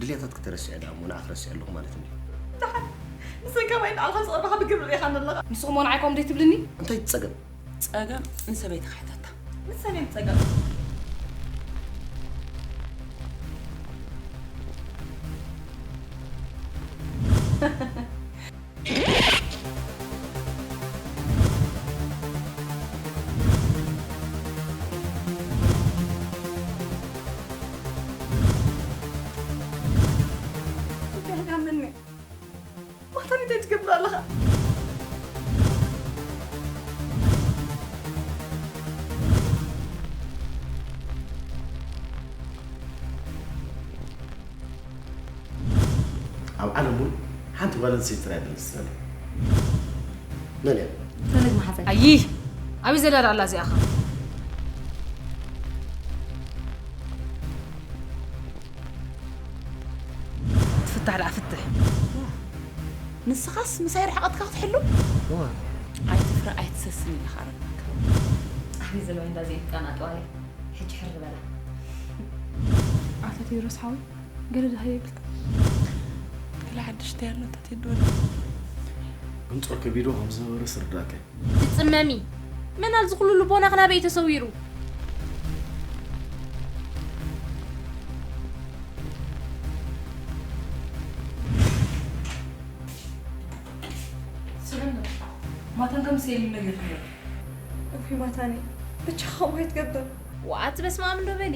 ድሌታት ክትረስዕ ደኣ እሞ ንዓኽ ረሲዐ ኣለኹ ማለት እንድዩ። ደሓን ንስን ከማይ ንዓኻ ዝቐርባኻ ብግብሪ ርኢኻኒ ኣለኻ። ንስኹም እውን ዓይኮም ደይ ትብልኒ? እንታይ ጸገም? ጸገም ንሰበይትኻ ሕተታ። ንሰን እየን ጸገም። ማታ እንታይ ትገብር ኣለኻ? ኣብ ዓለም እውን ሓንቲ ጓል ኣንስተይቲ ጥራይ ኣይደለስን። መን እያ? ፈለግ መሓዛይ። ኣይ ኣበይ ዘላ ደኣ ኣላ እዚኣኻ? ትፍታሕ ደኣ ፍትሕ። ንስኻስ ምሳይ ርሕቐትካ ክትሕሉ? ኣይትፍረ ኣይትሰስን ኢለ ክኣረመካ። ኣበይ ዘለዋ እንዳ ዘይቃና ጠዋለ ሕጂ ሕር በላ። ኣታ ቴድሮስ ሓወይ ገለ ደሃ የብልካ። ገለ ሓድሽ እንታይ ኣሎ ኣታ ቴዲ ወዲ? ግን ጾር ከቢዱ ከም ዝነበረ ስርዳከ። ትጽመሚ። መን ኣል ዝኹሉ ልቦናኽ ናበይ ተሰዊሩ? ስምዕና ማታን ከም ስየሊ ነገር ነይሩ። እውይ ማታኒ ብቻ ከምኡ ኣይትገብር። ዋኣት በስመ ኣብ እንዶ በሊ።